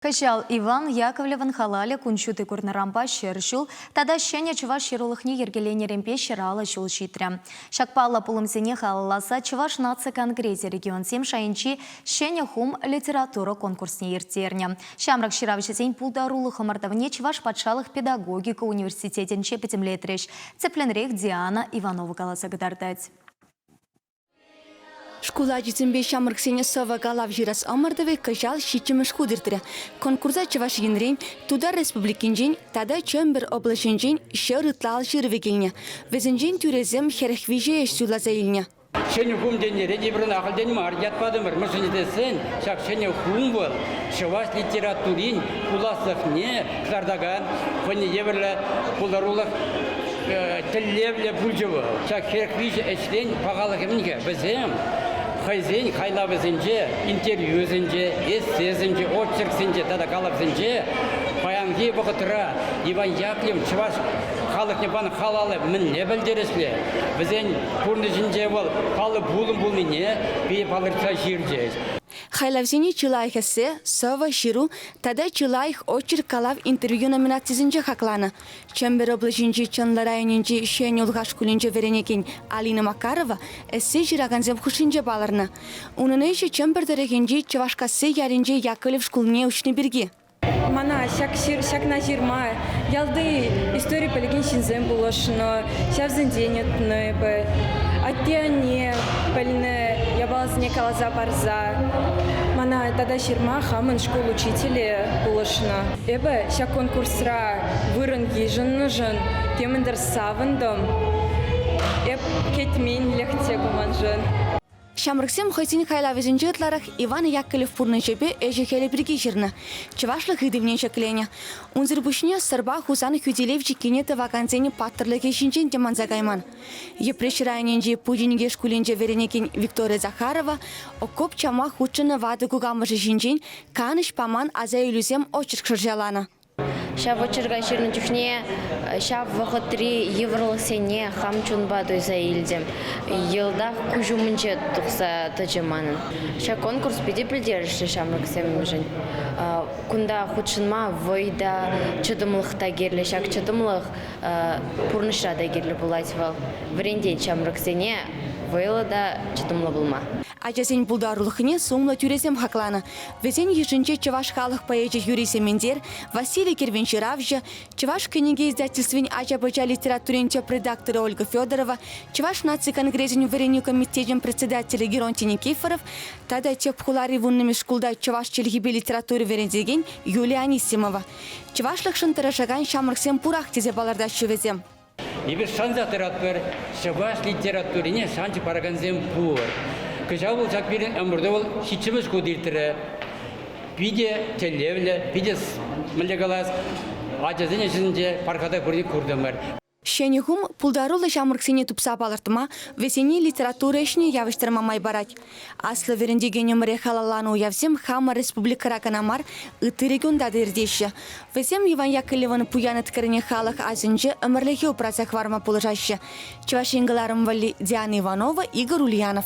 Кӑҫал Иван Яковлевӑн халалӗ кун ҫути курнӑранпа 100 ҫул тата ҫӗнӗ чӑваш ҫырулӑхне йӗркеленӗренпе 150 ҫул ҫитрӗ. Ҫак паллӑ пулӑмсене халалласа Чӑваш наци конгресӗ регионсем шайӗнчи Ҫӗнӗ хум литература конкурсне ирттернӗ. Ҫамрӑк ҫыравҫӑсен пултарулӑх ӑмӑртӑвне Чӑваш патшалӑх педагогика университетӗнче пӗтӗмлетрӗҫ. Тӗплӗнрех Диана Иванова каласа кӑтартать. Шкул ачисемпе ҫамрӑксене сӑвӑ-калав ҫырас ӑмӑртӑвӗ кӑҫал ҫиччӗмӗш хут иртрӗ. Конкурса Чӑваш Енрен, Тутар Республикинчен тата Чӗмпӗр облаҫӗнчен 100 ытла ал ҫырӑвӗ килнӗ. Вӗсенчен тӳресем 43 ӗҫ суйласа илнӗ. Ҫӗнӗ хум тенӗрен эпир ӑна ахальтен мар ят патӑмӑр. Мӗншӗн тесен ҫак ҫӗнӗ хум вӑл чӑваш литературин пуласлӑхне кӑтартакан хӑйне евӗрлӗ пултарулӑх тӗллевлӗ пулчӗ вӑл. Ҫак 43 ӗҫрен пахалӑхӗ мӗн-ха? Вӗсем хӑйсен хайлавӗсенче, интервьюсенче, эссесенче, очерксенче тата калавсенче паянхи вӑхӑтра Иван Яковлев чӑваш халӑхне панӑ халалӗ мӗнле пӗлтерӗшлӗ, вӗсен пурнӑҫӗнче вӑл паллӑ пулӑм пулнине палӑртса ҫырчӗҫ. Хайлавсене чи лайӑх эссе, сӑвӑ, ҫыру тата чи лайӑх очерк калав интервью номинацисенче хакланӑ. Чӗмпӗр облаҫӗнчи Чӑнлӑ районӗнчи Ҫӗнӗ Улхаш шкулӗнче вӗренекен Алина Макарова эссе ҫыракансем хушшинче палӑрнӑ. Унӑн ӗҫӗ Чӗмпӗр тӑрӑхӗнчи Чӑвашкасси ялӗнчи Яковлев шкулне уҫни пирки. Мана ҫак ҫакна ҫырма ялти истори пӗлекен ҫынсем пулӑшнӑ, ҫавсенчен ыйтнӑ эпӗ. Атте-анне пӗлнӗ япаласене каласа парса мана тата ҫырма хамӑн шкул учителӗ пулӑшнӑ. Эпӗ ҫак конкурсра вырӑн йышӑннӑшӑн темӗн-тӗр савӑнтӑм. Эп кӗтменлӗх те ку маншӑн. Ҫамрӑксем хӑйсен хайлавӗсенче ытларах Иван Яковлев пурнӑҫӗпе ӗҫӗ-хӗлӗ пирки ҫырнӑ, чӑвашлӑх ыйтӑвне ҫӗкленӗ. Унсӑр пуҫне Сӑрпа Хусан хӳтӗлев чиккине тӑвакансен паттӑрлӑхӗ ҫинчен те манса кайман. Йӗпреҫ районӗнчи Путинке шкулӗнче вӗренекен Виктория Захарова окоп чавма хутшӑннӑ ватӑ кукамӑшӗ ҫинчен канӑҫ паман аса илӳсем очерк шӑрҫаланӑ. Ҫав очерка ҫырнӑ чухне ҫав вӑхӑтри йывӑрлӑхсене хам чунпа туйса илтӗм. Йӑлтах куҫ умӗнче тухса тӑчӗ манӑн. Ҫак конкурс питӗ пӗлтерӗшлӗ ҫамрӑксемшӗн. Кунта хутшӑнма вӑй та, чӑтӑмлӑх та кирлӗ. Ҫак чӑтӑмлӑх пурнӑҫра та кирлӗ пулать вӑл. Вӗрентет ҫамрӑксене вӑйлӑ та чӑтӑмлӑ пулма. Ачасен пултарулӑхне сумлӑ тӳресем хакланӑ. Вӗсен йышӗнче чӑваш халӑх поэчӗ Юрий Сементер, Василий Кервен ҫыравҫӑ, Чӑваш кӗнеке издательствин ача-пӑча литературин тӗп редакторӗ Ольга Федорова, Чӑваш наци конгресӗн вӗренӳ комитечӗн председателӗ Геронтий Никифоров тата тӗп хулари вуннӑмӗш шкулта чӑваш чӗлхипе литература вӗрентекен Юлия Анисимова. Чӑвашлӑхшӑн тӑрӑшакан ҫамрӑксем пурах тесе палӑртаҫҫӗ вӗсем. Эпир шанса тӑратпӑр, чӑваш литературине шанчӑк паракансем пур. Кӑҫал вӑл ҫак пирӗн ӑмӑрту вӑл ҫиччӗмӗш хут иртрӗ. Питӗ тӗллевлӗ, питӗ, мӗнле калас, ачасен ӗҫӗнче пархатар пурне куртӑмӑр. Ҫӗнӗ хум пултаруллӑ ҫамрӑксене тупса палӑртма, вӗсене литература ӗҫне явӑҫтарма май парать. Аслӑ вӗрентекен ӗмӗре халалланӑ уявсем хамӑр республикӑра кӑна мар, ытти регионта та иртеҫҫӗ. Вӗсем Иван Яковлевӑн пуян еткерне халӑх асӗнче ӗмӗрлӗхе упраса хӑварма пулӑшаҫҫӗ. Чӑваш Ен кӑларӑм валли Диана Иванова, Игорь Ульянов.